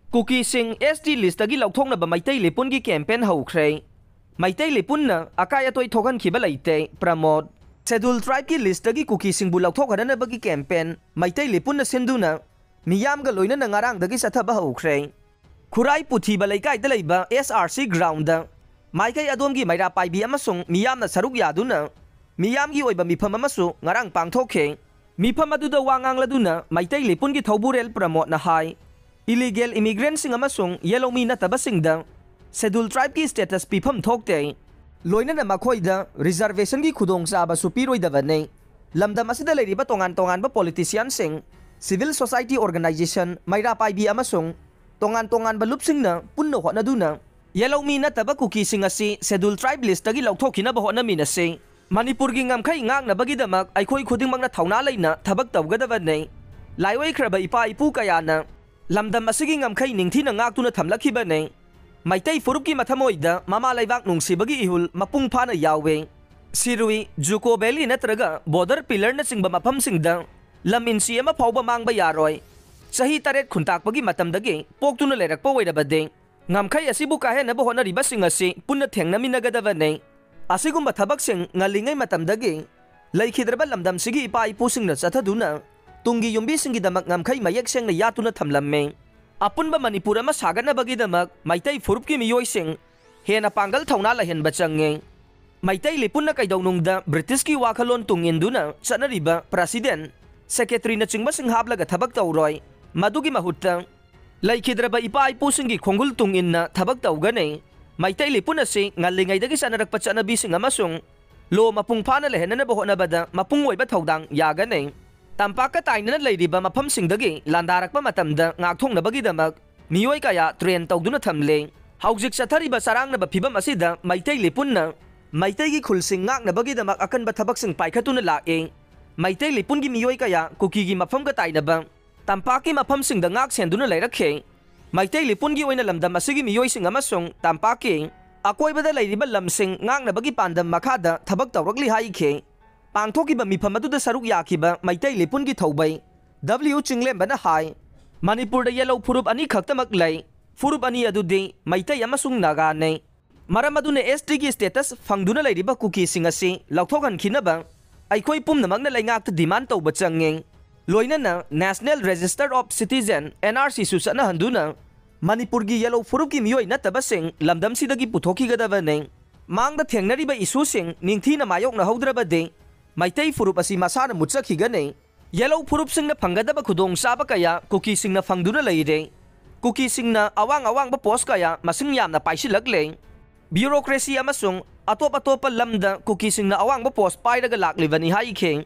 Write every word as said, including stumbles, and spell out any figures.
ꯀꯨꯀꯤꯁꯤꯡ ꯑꯦꯁ T ꯂꯤꯁꯇꯒꯤ ꯂꯧꯊꯣꯛꯅꯕ Meitei ꯂꯤꯄꯨꯟꯒꯤ campaign ꯍꯧꯈ꯭ꯔꯦ꯫ ꯃꯩꯇꯩ ꯂꯤꯄꯨꯟꯅ ꯑꯀꯥꯏ ꯑꯇꯣꯏ ꯊꯣꯛꯍꯟꯈꯤꯕ ꯂꯩꯇꯦ, ꯄ꯭ꯔꯃꯣꯗ꯫ ꯁꯦꯗꯨꯜ ꯇ꯭ꯔꯥꯏꯕꯀꯤ ꯂꯤꯁꯇꯒꯤ ꯀꯨꯀꯤꯁꯤꯡꯕꯨ ꯂꯧꯊꯣꯛꯍꯟꯅꯕꯒꯤ ꯀꯦꯝꯄꯦꯟ ꯃꯩꯇꯩ ꯂꯤꯄꯨꯟꯅ ꯁꯤꯟꯗꯨꯅ ꯃꯤꯌꯥꯝꯒ ꯂꯣꯏꯅꯅ ꯉꯔꯥꯡꯗꯒꯤ ꯆꯠꯊꯕ ꯍꯧꯈ꯭ꯔꯦ꯫ ꯈꯨꯔꯥꯏ ꯄꯨꯊꯤꯕ ꯂꯩꯀꯥꯏꯗ ꯂꯩꯕ ꯑꯦꯁ ꯑꯥꯔ ꯁꯤ ꯒ꯭ꯔꯥꯎꯟꯗ ꯃꯥꯏꯀꯩ ꯑꯗꯣꯝꯒꯤ ꯃꯩꯔꯥ ꯄꯥꯏꯕꯤ ꯑꯃꯁꯨꯡ ꯃꯤꯌꯥꯝꯅ ꯁꯔꯨꯛ ꯌꯥꯗꯨꯅ ꯃꯤꯌꯥꯝꯒꯤ ꯑꯣꯏꯕ ꯃꯤꯐꯝ ꯑꯃꯁꯨ ꯉꯔꯥꯡ ꯄꯥꯡꯊꯣꯛꯈꯤ꯫ ꯃꯤꯐꯝ ꯑꯗꯨꯗ ꯋꯥ ꯉꯥꯡꯂꯗꯨꯅ ꯃꯩꯇꯩ ꯂꯤꯄꯨꯟꯒꯤ ꯊꯧꯕꯨꯔꯦꯜ ꯄ꯭ꯔꯃꯣꯗꯅ ꯍꯥꯏ, ꯏꯂꯤꯒꯦꯜ ꯏꯃꯤꯒ꯭ꯔꯦꯟꯁꯤꯡ ꯑꯃꯁꯨꯡ ꯌꯦꯜꯍꯧꯃꯤ ꯅꯠꯇꯕꯁꯤꯡꯗ ꯁꯦꯗꯨꯜ ꯇ꯭ꯔꯥꯏꯕꯀꯤ ꯁ꯭ꯇꯦꯇꯁ ꯄꯤꯐꯝ ꯊꯣꯛꯇꯦ꯫ ꯂꯣꯏꯅꯅ ꯃꯈꯣꯏꯗ ꯔꯤꯖꯔꯚꯦꯁꯟꯒꯤ ꯈꯨꯗꯣꯡꯆꯥꯕꯁꯨ ꯄꯤꯔꯣꯏꯗꯕꯅꯤ꯫ ꯂꯝꯗꯝ ꯑꯁꯤꯗ ꯂꯩꯔꯤꯕ ꯇꯣꯉꯥꯟ ꯇꯣꯉꯥꯟꯕ ꯄꯣꯂꯤꯇꯤꯁꯤꯌꯥꯟꯁꯤꯡ, ꯁꯤꯚꯤꯜ ꯁꯣꯁꯥꯏꯇꯤ ꯑꯣꯔꯒꯅꯥꯏꯖꯦꯁꯟ, ꯃꯩꯔꯥ ꯄꯥꯏꯕꯤ ꯑꯃꯁꯨꯡ ꯇꯣꯉꯥꯟ ꯇꯣꯉꯥꯟꯕ ꯂꯨꯞꯁꯤꯡꯅ ꯄꯨꯟꯅ ꯍꯣꯠꯅꯗꯨꯅ ꯌꯦꯜꯍꯧꯃꯤ ꯅꯠꯇꯕ ꯀꯨꯀꯤꯁꯤꯡ ꯑꯁꯤ ꯁꯦꯗꯨꯜ ꯇ꯭ꯔꯥꯏꯕ ꯂꯤꯁꯇꯒꯤ ꯂꯧꯊꯣꯛꯈꯤꯅꯕ ꯍꯣꯠꯅꯃꯤꯟꯅꯁꯤ꯫ ꯃꯅꯤꯄꯨꯔꯒꯤ ꯉꯝꯈꯩ ꯉꯥꯛꯅꯕꯒꯤꯗꯃꯛ ꯑꯩꯈꯣꯏ ꯈꯨꯗꯤꯡꯃꯛꯅ ꯊꯧꯅꯥ ꯂꯩꯅ ꯊꯕꯛ ꯇꯧꯒꯗꯕꯅꯤ꯫ ꯂꯥꯏꯑꯣꯏꯈ꯭ꯔꯕ ꯏꯄꯥ ꯏꯄꯨ ꯀꯌꯥꯅ ꯂꯝꯗꯝ ꯑꯁꯤꯒꯤ ꯉꯝꯈꯩ ꯅꯤꯡꯊꯤꯅ ꯉꯥꯛꯇꯨꯅ ꯊꯝꯂꯛꯈꯤꯕꯅꯤ꯫ ꯃꯩꯇꯩ ꯐꯨꯔꯨꯞꯀꯤ ꯃꯊꯃꯣꯏꯗ ꯃꯃꯥ ꯂꯩꯕꯥꯛ ꯅꯨꯡꯁꯤꯕꯒꯤ ꯏꯍꯨꯜ ꯃꯄꯨꯡ ꯐꯥꯅ ꯌꯥꯎꯏ꯫ ꯁꯤꯔꯨꯏ, ꯖꯨꯀꯣ ꯚꯦꯂꯤ ꯅꯠꯇ꯭ꯔꯒ ꯕꯣꯔꯗꯔ ꯄꯤꯂꯔꯅꯆꯤꯡꯕ ꯃꯐꯝꯁꯤꯡꯗ ꯂꯝ ꯏꯟꯆꯤ ꯑꯃ ꯐꯥꯎꯕ ꯃꯥꯡꯕ ꯌꯥꯔꯣꯏ꯫ ꯆꯍꯤ ꯇꯔꯦꯠ ꯈꯨꯟꯇꯥꯛꯄꯒꯤ ꯃꯇꯝꯗꯒꯤ ꯄꯣꯛꯇꯨꯅ ꯂꯩꯔꯛꯄ ꯑꯣꯏꯔꯕꯗꯤ ꯉꯝꯈꯩ ꯑꯁꯤꯕꯨ ꯀꯥꯍꯦꯟꯅꯕ ꯍꯣꯠꯅꯔꯤꯕꯁꯤꯡ ꯑꯁꯤ ꯄꯨꯟꯅ ꯊꯦꯡꯅꯃꯤꯟꯅꯒꯗꯕꯅꯤ꯫ ꯑꯁꯤꯒꯨꯝꯕ ꯊꯕꯛꯁꯤꯡ ꯉꯜꯂꯤꯉꯩ ꯃꯇꯝꯗꯒꯤ ꯂꯩꯈꯤꯗ꯭ꯔꯕ ꯂꯝꯗꯝꯁꯤꯒꯤ ꯏꯄꯥ ꯏꯄꯨꯁꯤꯡꯅ ꯆꯠꯊꯗꯨꯅ ꯇꯨꯡꯒꯤ ꯌꯨꯝꯕꯤꯁꯤꯡꯒꯤꯗꯃꯛ ꯉꯝꯈꯩ ꯃꯌꯦꯛ ꯁꯦꯡꯅ ꯌꯥꯠꯇꯨꯅ ꯊꯝꯂꯝꯃꯤ꯫ ꯑꯄꯨꯟꯕ ꯃꯅꯤꯄꯨꯔ ꯑꯃ ꯁꯥꯒꯠꯅꯕꯒꯤꯗꯃꯛ ꯃꯩꯇꯩ ꯐꯨꯔꯨꯞꯀꯤ ꯃꯤꯑꯣꯏꯁꯤꯡ ꯍꯦꯟꯅ ꯄꯥꯡꯒꯜ ꯊꯧꯅꯥ ꯂꯩꯍꯟꯕ ꯆꯪꯉꯤ꯫ ꯃꯩꯇꯩ ꯂꯤꯄꯨꯟꯅ ꯀꯩꯗꯧꯅꯨꯡꯗ ꯕ꯭ꯔꯤꯇꯤꯁꯀꯤ ꯋꯥꯈꯜꯂꯣꯟ ꯇꯨꯡ ꯏꯟꯗꯨꯅ ꯆꯠꯅꯔꯤꯕ ꯄ꯭ꯔꯁꯤꯗꯦꯟ, ꯁꯦꯀ꯭ꯔꯦꯇꯔꯤꯅꯆꯤꯡꯕꯁꯤꯡ ꯍꯥꯞꯂꯒ ꯊꯕꯛ ꯇꯧꯔꯣꯏ꯫ ꯃꯗꯨꯒꯤ ꯃꯍꯨꯠꯇ ꯂꯩꯈꯤꯗ꯭ꯔꯕ ꯏꯄꯥ ꯏꯄꯨꯁꯤꯡꯒꯤ ꯈꯣꯡꯒꯨꯜ ꯇꯨꯡ ꯏꯟꯅ ꯊꯕꯛ ꯇꯧꯒꯅꯤ꯫ ꯃꯩꯇꯩ ꯂꯤꯄꯨꯟ ꯑꯁꯤ ꯉꯜꯂꯤꯉꯩꯗꯒꯤ ꯆꯠꯅꯔꯛꯄ ꯆꯠꯅꯕꯤꯁꯤꯡ ꯑꯃꯁꯨꯡ ꯂꯣ ꯃꯄꯨꯡ ꯐꯥꯅ ꯂꯩꯍꯟꯅꯅꯕ ꯍꯣꯠꯅꯕꯗ ꯃꯄꯨꯡ ꯑꯣꯏꯕ ꯊꯧꯗꯥꯡ ꯌꯥꯒꯅꯤ꯫ ꯇꯝꯄꯥꯛꯀ ꯇꯥꯏꯅꯅ ꯂꯩꯔꯤꯕ ꯃꯐꯝꯁꯤꯡꯗꯒꯤ ꯂꯥꯟꯗꯥꯔꯛꯄ ꯃꯇꯝꯗ ꯉꯥꯛꯊꯣꯛꯅꯕꯒꯤꯗꯃꯛ ꯃꯤꯑꯣꯏ ꯀꯌꯥ ꯇ꯭ꯔꯦꯟ ꯇꯧꯗꯨꯅ ꯊꯝꯂꯦ꯫ ꯍꯧꯖꯤꯛ ꯆꯠꯊꯔꯤꯕ ꯆꯔꯥꯡꯅꯕ ꯐꯤꯕꯝ ꯑꯁꯤꯗ ꯃꯩꯇꯩ ꯂꯤꯄꯨꯟꯅ ꯃꯩꯇꯩꯒꯤ ꯈꯨꯜꯁꯤꯡ ꯉꯥꯛꯅꯕꯒꯤꯗꯃꯛ ꯑꯀꯟꯕ ꯊꯕꯛꯁꯤꯡ ꯄꯥꯏꯈꯠꯇꯨꯅ ꯂꯥꯛꯏ꯫ ꯃꯩꯇꯩ ꯂꯤꯄꯨꯟꯒꯤ ꯃꯤꯑꯣꯏ ꯀꯌꯥ ꯀꯨꯀꯤꯒꯤ ꯃꯐꯝꯒ ꯇꯥꯏꯅꯕ ꯇꯝꯄꯥꯛꯀꯤ ꯃꯐꯝꯁꯤꯡꯗ ꯉꯥꯛ ꯁꯦꯟꯗꯨꯅ ꯂꯩꯔꯛꯈꯤ꯫ ꯃꯩꯇꯩ ꯂꯤꯄꯨꯟꯒꯤ ꯑꯣꯏꯅ ꯂꯝꯗꯝ ꯑꯁꯤꯒꯤ ꯃꯤꯑꯣꯏꯁꯤꯡ ꯑꯃꯁꯨꯡ ꯇꯝꯄꯥꯛꯀꯤ ꯑꯀꯣꯏꯕꯗ ꯂꯩꯔꯤꯕ ꯂꯝꯁꯤꯡ ꯉꯥꯛꯅꯕꯒꯤ ꯄꯥꯟꯗꯝ ꯃꯈꯥꯗ ꯊꯕꯛ ꯇꯧꯔꯛꯂꯤ ꯍꯥꯏꯈꯤ꯫ ꯄꯥꯡꯊꯣꯛꯈꯤꯕ ꯃꯤꯐꯝ ꯑꯗꯨꯗ ꯁꯔꯨꯛ ꯌꯥꯈꯤꯕ ꯃꯩꯇꯩ ꯂꯤꯄꯨꯟꯒꯤ ꯊꯧꯕꯩ ꯗꯕ꯭ꯂꯤꯎ ꯆꯤꯡꯂꯦꯝꯕꯅ ꯍꯥꯏ, ꯃꯅꯤꯄꯨꯔꯗ ꯌꯦꯂꯧ ꯐꯨꯔꯨꯞ ꯑꯅꯤꯈꯛꯇꯃꯛ ꯂꯩ꯫ ꯐꯨꯔꯨꯞ ꯑꯅꯤ ꯑꯗꯨꯗꯤ ꯃꯩꯇꯩ ꯑꯃꯁꯨꯡ ꯅꯥꯒꯥꯅꯤ꯫ ꯃꯔꯝ ꯑꯗꯨꯅ ꯑꯦꯁ ꯇꯤꯒꯤ ꯁ꯭ꯇꯦꯇꯁ ꯐꯪꯗꯨꯅ ꯂꯩꯔꯤꯕ ꯀꯨꯀꯤꯁꯤꯡ ꯑꯁꯤ ꯂꯧꯊꯣꯛꯍꯟꯈꯤꯅꯕ ꯑꯩꯈꯣꯏ ꯄꯨꯝꯅꯃꯛꯅ ꯂꯩꯉꯥꯛꯇ ꯗꯤꯃꯥꯟ ꯇꯧꯕ ꯆꯪꯉꯤ꯫ ꯂꯣꯏꯅꯅ National Register of Citizen, N R C ꯁꯨ ꯆꯠꯅꯍꯟꯗꯨꯅ ꯃꯅꯤꯄꯨꯔꯒꯤ ꯌꯦꯂꯧ ꯐꯨꯔꯨꯞꯀꯤ ꯃꯤꯑꯣꯏ ꯅꯠꯇꯕꯁꯤꯡ ꯂꯝꯗꯝꯁꯤꯗꯒꯤ ꯄꯨꯊꯣꯛꯈꯤꯒꯗꯕꯅꯤ꯫ ꯃꯥꯡꯗ ꯊꯦꯡꯅꯔꯤꯕ ꯏꯁꯨꯁꯤꯡ ꯅꯤꯡꯊꯤꯅ ꯃꯥꯌꯣꯛꯅꯍꯧꯗ꯭ꯔꯕꯗꯤ ꯃꯩꯇꯩ ꯐꯨꯔꯨꯞ ꯑꯁꯤ ꯃꯁꯥꯅ ꯃꯨꯠꯆꯈꯤꯒꯅꯤ꯫ ꯌꯦꯂꯧ ꯐꯨꯔꯨꯞꯁꯤꯡꯅ ꯐꯪꯒꯗꯕ ꯈꯨꯗꯣꯡꯆꯥꯕ ꯀꯌꯥ ꯀꯨꯀꯤꯁꯤꯡꯅ ꯐꯪꯗꯨꯅ ꯂꯩꯔꯦ꯫ ꯀꯨꯀꯤꯁꯤꯡꯅ ꯑꯋꯥꯡ ꯑꯋꯥꯡꯕ ꯄꯣꯁ ꯀꯌꯥ ꯃꯁꯤꯡ ꯌꯥꯝꯅ ꯄꯥꯏꯁꯤꯜꯂꯛꯂꯦ꯫ ꯕ꯭ꯌꯨꯔꯣꯀ꯭ꯔꯦꯁꯤ ꯑꯃꯁꯨꯡ ꯑꯇꯣꯞ ꯑꯇꯣꯞꯄ ꯂꯝꯗ ꯀꯨꯀꯤꯁꯤꯡꯅ ꯑꯋꯥꯡꯕ ꯄꯣꯁ ꯄꯥꯏꯔꯒ ꯂꯥꯛꯂꯤꯕꯅꯤ ꯍꯥꯏꯈꯤ꯫